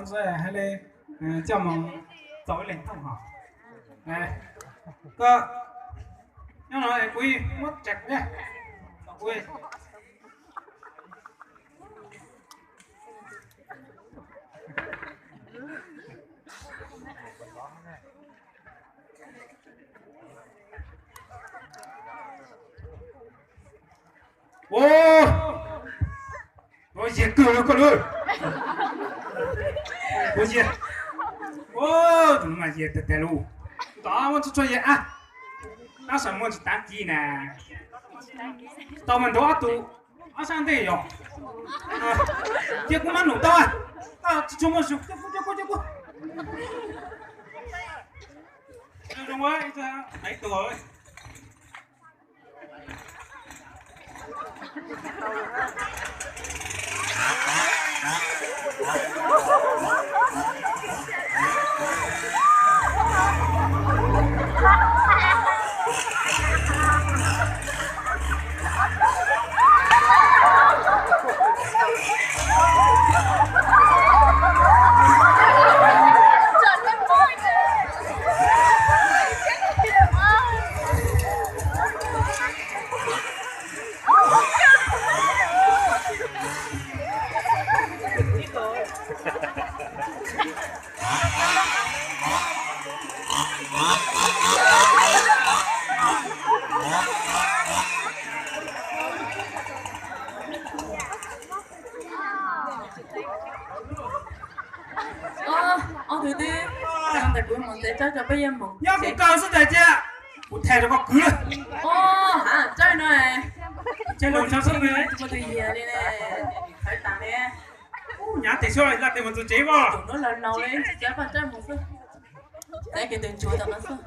Ntxawg hais li, coj mus txaus ib leeg thooj hos. Koj nyob no kuv muab tsa kuv, kuv Ua, ua yig kawg lawm koj lawm. Ua yig, ua, tus no mas yig tag tag lawm. Tom muaj txhua txhua yam, tab sis muaj tsis tav kiv na. Tau mas nrov ob tug, ob sab ntej yog. Cia kuv mab num tau, tsis tshua muaj su, coj kuv, coj kuv, coj kuv. Zoo, ib tug. Ob tug twb tag ntawm kuv mus tsev, tso rau peb yeej mus. Nyob kuv kawg xwb ntag cia, kuv thais rau koj kwv lawm. Ua, ha, tsaib no. Tsaib no tso xwb, ua tus yig li ne, thawv tas ne. Nyav tes xyov laj tes mus tus tsev as. Tus no laus laus li, tsis txawj paj tsaib mus xwb. Txawv kiag tus ntsuag tom no xwb.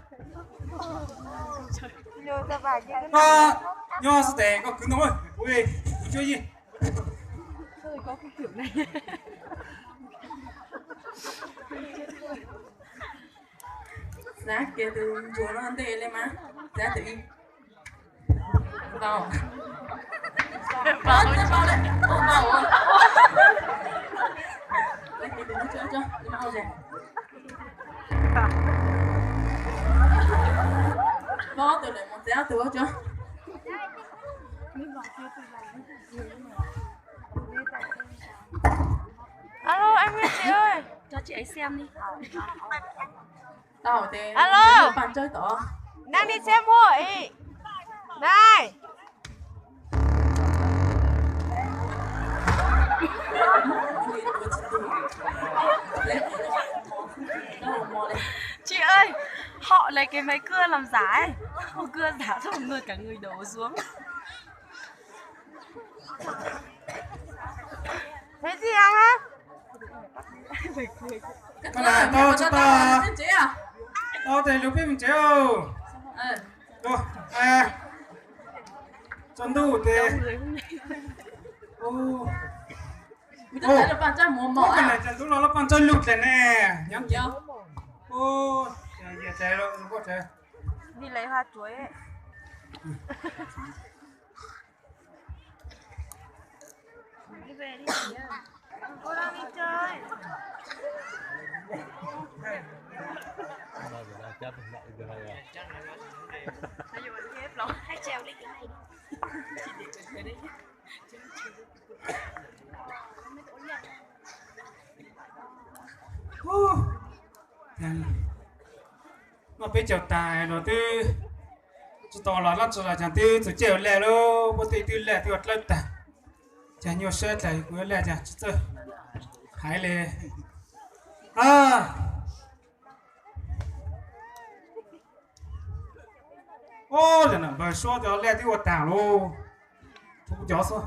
Koj nyob xwb tes koj kwv ntoo, kuv, kuv cuab yig. Xav kiag tus ntsuag no ntej li mas, xav tus ib. Vau. Vau, vau, vau. Vau, tus lawm mus txiav tus ua tsuag. Alo, anh Nguyên chị ơi. Cho chị ấy xem đi. Alo. Đang đi xem hội. Này. Chị ơi, họ lấy cái máy cưa làm giả ấy. Họ cưa giả xong rồi cả người đổ xuống. Thấy gì không á? Tau tsis tau? Tau tes lug peb mus tsev. Tsaus ntuj tes. Ua, tsaus ntuj los lawv paj ntsawj lug dlawg ne. Nyob, ua, yog tes lug ua tsev. Noj peb caug tas los twb tsis tau los lab tsi los cas twb txug caij ua laj lawm, puab tej twb laj twb ua dlawb tag, cas nyuaj sab dlawg kuv ua laj cas tsis txawj hais li. Ua, npawg Suab tus laj twb ua tag lauj, kuv cov xwb.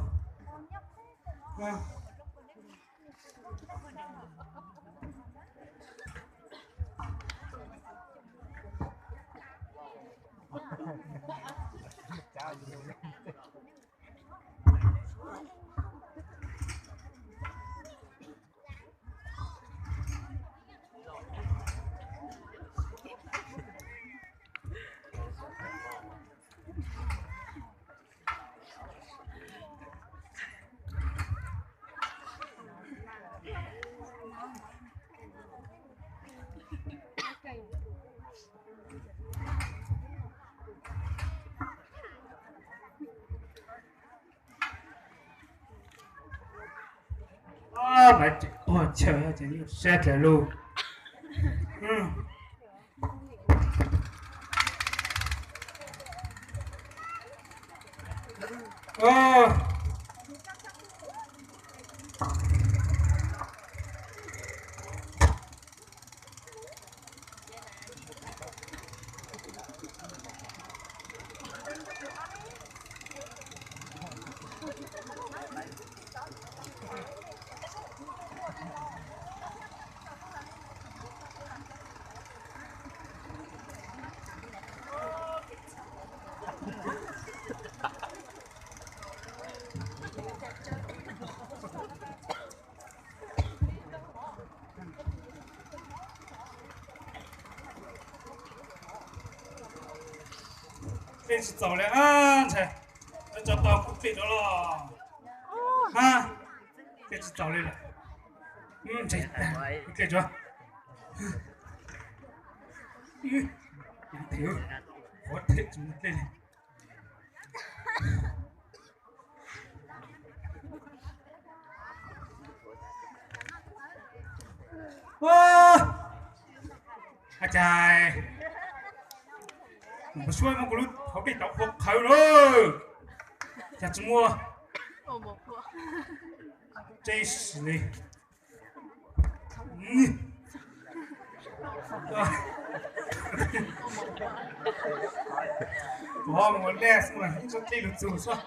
Lawv tseem tuag chaw ces sab dlawg lug. Peb tsis txaus li, ntshai, tso tau kuv plig rau los. Ha, peb tsis txaus li lawm. Ntshai, kuv dlej tsuav. Qhuav them tsis muaj dlej li. Ua cas kuv suab muab kuv lub hauv dej tauv qhuav qhawv lawm, cas tsis muaj teb sim li. Ov, mus lej mas ib tsob dlej lug txug xwb.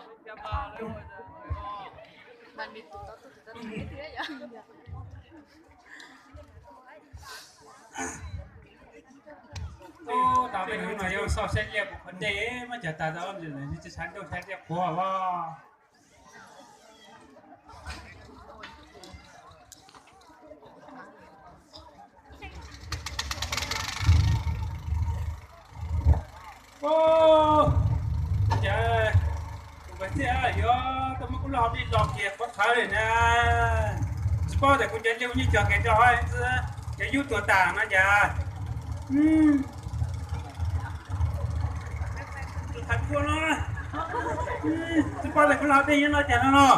Ub, tau peb hnub no yuav xauj saib dlej puas qhuav dej, muab cov tas tau tsis saib ntuj saib dlej qhuav os. Ub, cas kuv thiaj yuav tau muab kuv lub hauv dej los kiag qhuav qhawv li na. Tsis paub tias kuv cov dlej ua nyuj cog kiag rau hauv xwb, cov yub tuag tas no cas. Tus thaiv kua no, tsis paub tias kuv lub hauv dej nyob no cas no no.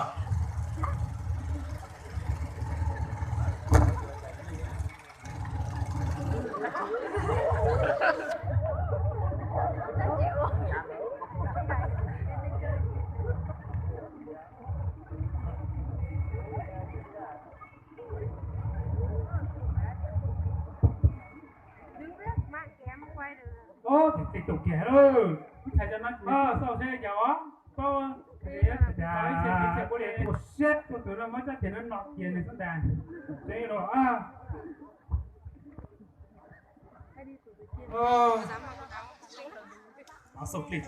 Ub, tus kiag lawm. Xauj saib cas os, paub. Ua siab tus no muab tsob tes no nom kiag nws xwb ntag. Xauj dlej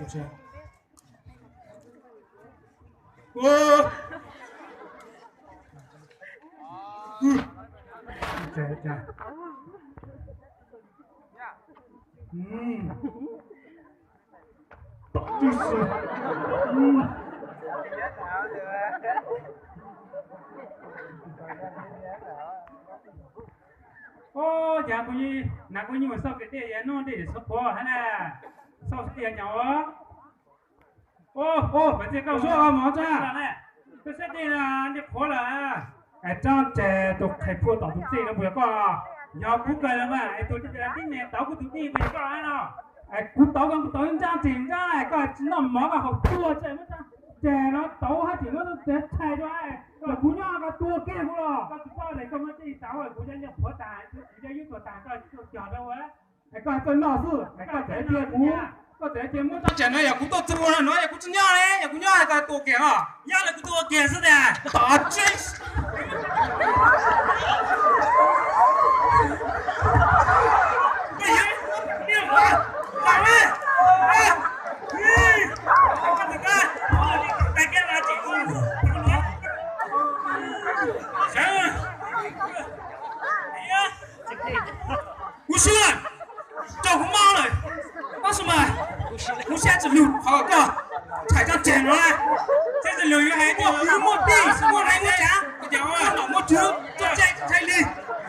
tso. Ub, cas kuv, na kuv nyuam xauj kev dej yog noj dej txhua qhuav hab na. Xauj saib yog cas os. Ub, Vam Txiaj, koj zuaj mov tso. Koj saib dej no dej qhuav lawm. Es tsob tes tus qhe phuaj tom tus dej no puas yog koj? Yog kuv kawg los mas, es tus tib neeg tauv kuv tus dej puas yog koj no? Es kuv tauv koj, kuv tauv ib nrab tes nrab, koj tsis noj mov koj haus tuag tseem muab tsob tes no tauv hab tseem muab tsob tes thais rau, los kuv nyob koj tua kiag kuv los? Koj tsis paub tias koj muab dej tauv kuv cov nyuj qhuav tas, kuv cov yub tuag tas koj tuaj cog rau. Es koj txawj noj xwb, es koj txawm cia kuv, koj txawm cia muab tsob tes no yog kuv tuaj txug no yog kuv tsis nyob li, yog kuv nyob koj tua kiag os. Nyob li kuv tua kiag xwb tiag. Tom tseeb. Kuv swb, rau kuv mob lawm. Tab sis mas kuv siab tsis lug qhov koj thais tsob tes no na. Siab tsis lug yuav hais tias kuv muaj dej muaj haiv muaj tsav, kuv cov nom muaj tswv, tsob tes thais li,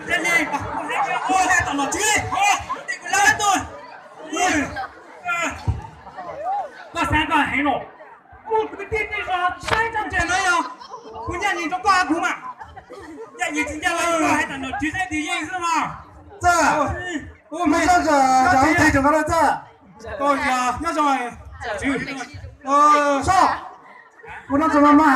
thais li, ua tom nom tswv li. Koj xav koj heev los, kuv kwv tij tej zog saib tsob tes no yog kuv ncaj ncees rau koj kuv mas. Yus tsis ncaj lawm, hais tam no tsis txawj tias yeej xwb mas. Txawj, mus txawj, txawj, txawj, txawj, txawj, txawj, txawj, txawj, txawj, txawj, ua no txawm mas mas